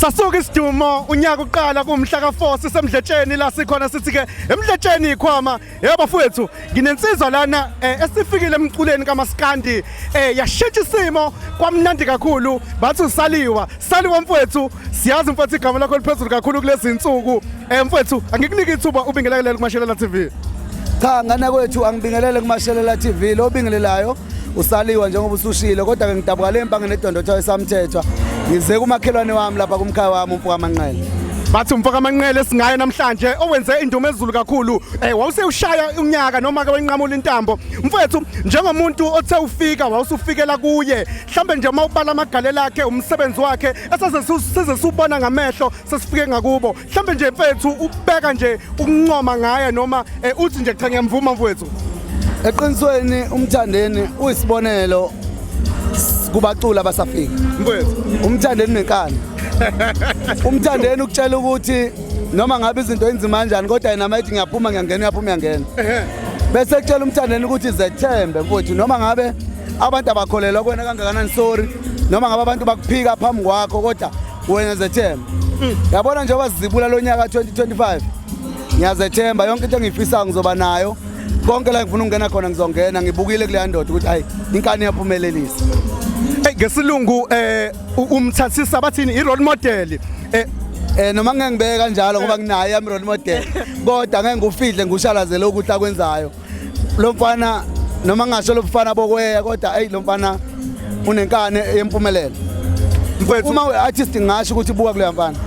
Sasuka isidumo unyaka uqala kumhla ka4 sisemdletsheni la sikhona sithi ke emdletsheni ikhwama. Yebo bafowethu, nginensizwa lana esifikile emculeni kaMaskandi, yashintsha isimo kwamnandi kakhulu. Bathi usaliwa saliwa mfowethu, siyazi mfowethu igama lakho liphezulu kakhulu kulezi insuku. Mfowethu, angikunike ithuba ubingelele kuMashelela TV. Cha ngane kwethu, angibingelele kuMashelela TV. Lo bingelelayo usaliwa njengoba usushilo, kodwa ke ngidabuka le mpange nedondotho esamthethwa. Ngize kumakhelwane wami lapha kumkhaya wami umfo kaManqele. Bathi umfo kaManqele singaye namhlanje owenze indumo ezulu kakhulu, wawusewushaya unyaka noma ke wenqamula intambo. Mfowethu, njengomuntu othe ufika wawusufikela kuye, mhlambe nje uma ubala amagalelo akhe, umsebenzi wakhe esase size siubona ngamehlo sesifike ngakubo, mhlambe nje mfethu ubeka nje ukuncoma ngaye noma uthi nje cha, ngiyamvuma mfowethu? Eqinisweni uMthandeni uyisibonelo kubaculi abasafika. Mfowethu. UMthandeni nenkani. UMthandeni ukutshela ukuthi noma ngabe izinto inzima kanjani, kodwa yena mayithi ngiyaphuma ngiyangena, uyaphuma uyangena. Bese kutshela uMthandeni ukuthi zethembe mfowethu, noma ngabe abantu abakholelwa kuwena kangakanani, sorry, noma ngabe abantu bakuphika phambi kwakho, kodwa wena zethembe. Yabona, njengoba sizibula lo nyaka 2025, ngiyazethemba, yonke into engiyifisayo ngizoba nayo, konke la ngifuna ukungena khona ngizongena. Ngibukile kuleya ndoda ukuthi hayi, inkani iyaphumelelisa. Hey, ngesilungu umthathisa bathini, i-role model? Noma ngeke ngibeke kanjalo ngoba nginayo yami role model, kodwa ngeke ngufidle ngushalazele ukuthi akwenzayo lo mfana, noma ngingasho lo mfana bokweya, kodwa hey, lo mfana unenkani yempumelelo. Mfowethu. Uma we-artist ngingasho ukuthi buka kuleya mfana.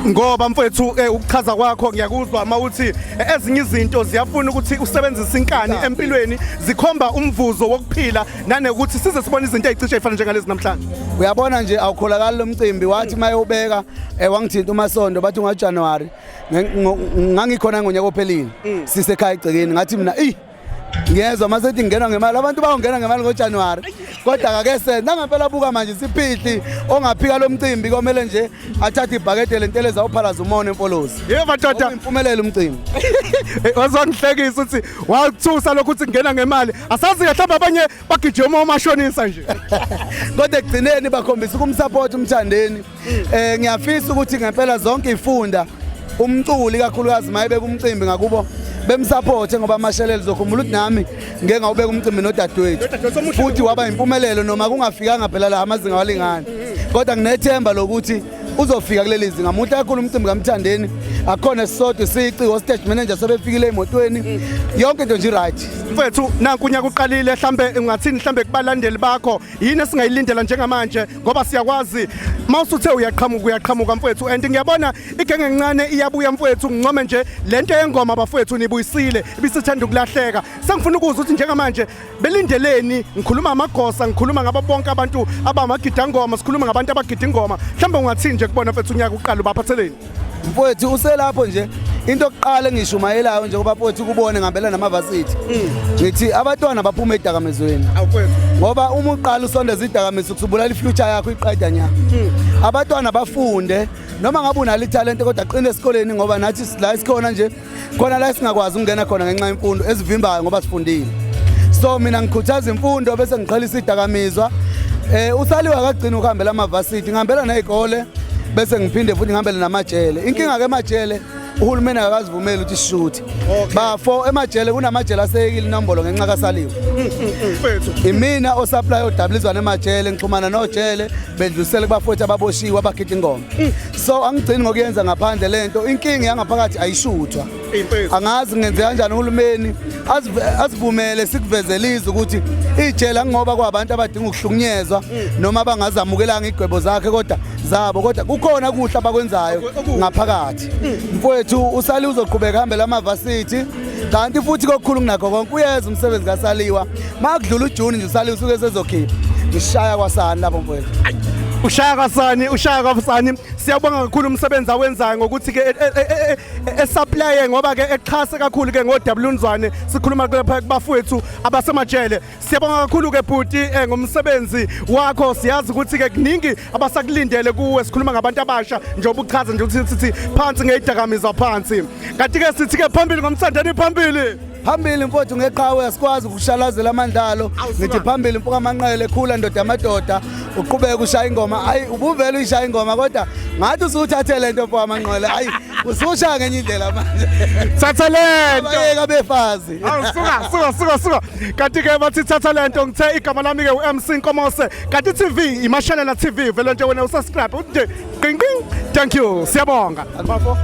Ngoba mfowethu, ukuchaza kwakho ngiyakuzwa mawuthi ezinye izinto ziyafuna ukuthi usebenzise inkani empilweni, zikhomba umvuzo wokuphila nanokuthi size sibone izinto ezicishe ezifana njengalezi namhlanje. Uyabona nje, awukholakali lo mcimbi. Wathi uma eyobeka wangithinta uMasondo, bathi ungaJanuary. Ngangikhona ngonyaka ophelile sisekhaya egcekeni, ngathi mina eyi, ngiyezwa masethi ngingena ngemali, abantu bayongena ngemali ngoJanuary, kodwa akake nangempela. Buka manje, siphihli ongaphika lo mcimbi, komele nje athathe ibhakede lenteleza uphalaza umona emfolozi. Yebo madoda. Impumelelo umcimbi. Wazongihlekisa ukuthi wathusa lokhu ukuthi ngena ngemali, asazi mhlawumbe abanye bagijima omashonisa nje. Kodwa ekugcineni bakhombisa ukumsupport uMthandeni. Ngiyafisa ukuthi ngempela zonke ifunda umculi kakhulukazi mayebeka umcimbi ngakubo bemsupport, ngoba amashelele zokhumbula ukuthi nami ngeke ngawubeka umcimbi nodadewethu futhi waba impumelelo, noma kungafikanga phela la amazinga walingana, kodwa nginethemba lokuthi uzofika kuleli zinga. Muhle kakhulu umcimbi kaMthandeni, akukhona esisodwa isici, o-stage manager sebefikile emotweni, yonke into nje right. Mfethu, nanku unyaka uqalile, mhlambe ungathini mhlambe kubalandeli bakho, yini esingayilindela njengamanje? Ngoba siyakwazi mawusuthe uyaqhamuka uyaqhamuka mfethu, and ngiyabona igenge encane iyabuya mfethu. Ngincome nje lento yengoma bafethu, nibuyisile ibisithanda ukulahleka. Sengifuna ukuzwa ukuthi njengamanje belindeleni. Ngikhuluma amagosa, ngikhuluma ngabo bonke abantu abamagidangoma, sikhuluma ngabantu abagida ingoma. Mhlawumbe ungathini nje kubona mfethu, unyaka uqala ubaphatheleni? Mfowethu, uselapho nje, into yokuqala engishumayelayo nje kuba mfowethu kubone ngihambela namavasithi, ngithi abantwana baphume edakamizweni, Awufethu. Ngoba uma uqala usondeza idakamizwa kusubulala ifuture yakho, iqeda nya. Abantwana bafunde, noma ngabe unalo italente, kodwa qina esikoleni, ngoba nathi la esikhona nje khona la singakwazi ukungena khona ngenxa yemfundo ezivimbayo, ngoba sifundile. So mina ngikhuthaza imfundo bese ngiqhelisa idakamizwa. Usaliwa akagcina ukuhambela amavasithi, ngihambela nezikole bese ngiphinde futhi ngihambele namajele. Inkinga ke emajele, uhulumeni akakazivumeli ukuthi sishuthe bafo emajele. Kunamajele aseyekile inombolo ngenxa kaSaliwe. Mfethu. Imina osupply odabulizwana emajele, ngixhumana nojele bedlulisele kubafowethu ababoshiwe abagida ingoma. So angigcini ngokuyenza ngaphandle lento, inkinga yangaphakathi ayishuthwa. Mfethu. Angazi ngenze kanjani, uhulumeni asivumele sikuvezelise ukuthi ijele angoba kwabantu abadinga ukuhlukunyezwa noma abangazamukelanga igwebo zakhe kodwa zabo, kodwa kukhona kuhle abakwenzayo ngaphakathi. Mfowethu, usali uzoqhubeka hambela amavasithi, kanti futhi kokukhulu kunakho konke uyeza umsebenzi kaSaliwa. Makudlula uJuni nje, uSaliwa usuke sezokhipha, ngishaya kwasani lapho mfowethu. Ushaya kwasani, ushaya kwasani. Siyabonga kakhulu umsebenzi awenzayo ngokuthi ke esupply, ngoba ke exhase kakhulu ke ngoWNzwane, sikhuluma lapha kubafowethu abasemajele. Siyabonga kakhulu ke bhuti ngomsebenzi wakho. Siyazi ukuthi ke kuningi abasakulindele kuwe, sikhuluma ngabantu abasha njengoba uchaza nje ukuthi sithi phansi ngeyidakamizwa phansi, kanti ke sithi ke phambili ngoMthandeni, phambili. Phambili mfowethu ngeqhawe, asikwazi ukushalazela amandlalo. Ngithi phambili mfoka Manqele, khula ndoda yamadoda. Uqhubeke ushaya ingoma. Ayi, ubuvele uyishaya ingoma, kodwa ngathi usuthathe lento mfo wamanqele. Ayi, usushaya ngenye indlela manje. Thatha lento. Bayeka befazi. Awu, suka suka suka suka. Kanti ke bathi thatha lento. Ngithe igama lami ke uMC Nkomose, kanti TV iMashelela TV. Vele nje wena usubscribe uthi nje qing qing. Thank you, siyabonga bafo.